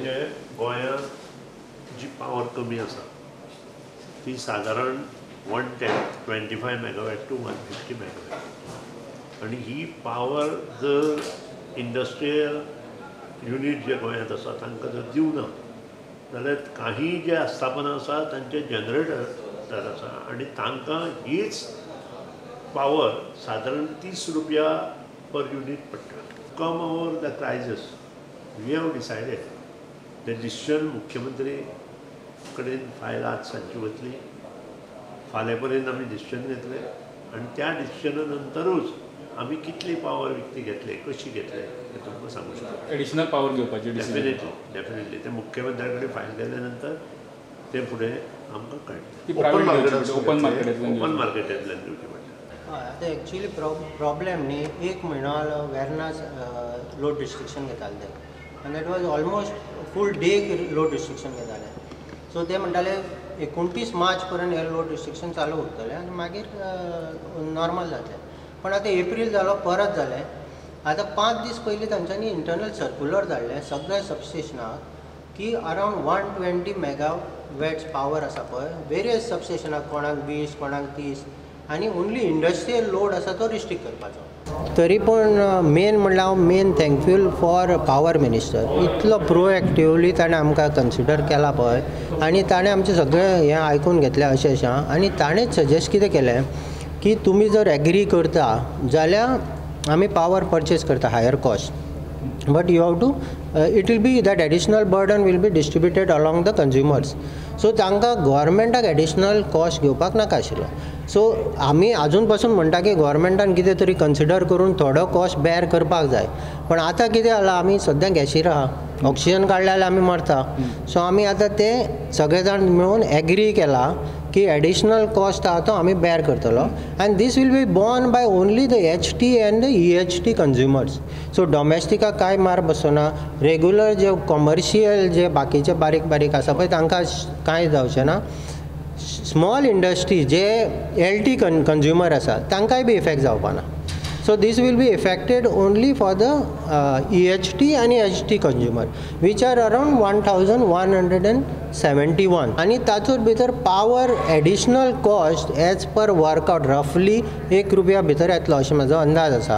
म्हणजे गोंयांत जी पावर कमी आसा ती सादारण 125 megawatt to 150 megawatt आनी ही पावर जर इंडस्ट्रियल युनीट जे गोंयांत आसा तांकां जर दिवना जाल्यार काही जे आस्थापनां आसा तांचे जनरेटर आसा आनी तांकां हीच पावर सादारण 30 रुपया पर युनीट पडटा. Come over the crisis we have decided the decision मुख्यमंत्री कडेन फायल आज सांजची वतली, फाल्यां पर्यंत आमी डिसिजन घेतले आनी त्या डिसिजना नंतरूच आमी कितली पावर विकती घेतले, कशी घेतले हें तुमकां सांगू शकता. एडिशनल पावर घेवपाची डेफिनेटली डेफिनेटली ते मुख्यमंत्र्या कडेन फायल गेल्या नंतर ते फुडें आमकां कळटलें. ओपन मार्केटांतल्यान घेवची पडटा. हय, आतां एक्चुली प्रॉब्लेम न्ही, एक म्हयनो जालो वेर्ना लोड रिस्ट्रिक्शन घेताले ते आनी that was almost full day load restriction घेताले. सो ते म्हणटाले 29 मार्च पर्यंत हे लोड रिस्ट्रिक्शन चालू उरतलें आनी मागीर नॉर्मल जातलें. पण आतां एप्रील जालो, परत जालें. आतां 5 दीस पयलीं तांच्यांनी इंटरनल सर्कुलर धाडलें सगळ्या सबस्टेशनाक की अरावंड 120 मेगावॅट्स पावर आसा पळय वेरियस सबस्टेशनाक, कोणाक 20 कोणाक 30, आनी ओन्ली इंडस्ट्रियल लोड आसा तो रिस्ट्रिक्ट करपाचो. तरी पण मेन म्हणल्यार हांव main thankful for power minister, इतलो प्रोएक्टिवली ताणें आमकां कन्सिडर केला पळय आनी ताणें आमचें सगळें हें आयकून घेतलें अशें अशें. आनी ताणेंच सजेस्ट कितें केलें की तुमी जर एग्री करता जाल्यार आमी पावर परचेज करता higher cost, but you have to it will be that additional burden will be distributed along the consumers. So तांकां गोवोरमेंटाक एडिशनल कॉस्ट घेवपाक नाका आशिल्लो. सो आमी आजून पासून म्हणटा की गोवोरमेंटान कितें तरी कन्सिडर करून थोडो कॉस्ट बेर करपाक जाय. पण आतां कितें जालां, आमी सद्या गॅशीर आहा, ऑक्सिजन काडले जाल्यार आमी मरता. सो आमी आतां ते सगळे जाण मेळून एग्री केला की एडिशनल कॉस्ट आहा तो आमी बेर करतलो आनी this will be borne by only the HT and the EHT consumers. So डॉमेस्टिकाक कांय मार बसना, रेगुलर जे कॉमर्शियल जे बाकीचे बारीक बारीक आसा पळय तांकां कांय जावचें ना. Small industry J L T consumer आसा तांकांय बी इफेक्ट जावपा ना. So this will be affected only for the EHT आनी HT consumer which are around 1171. आनी तातूंत भितर power additional cost as per workout रफली 1 रुपया भितर येतलो अशें म्हाजो अंदाज आसा.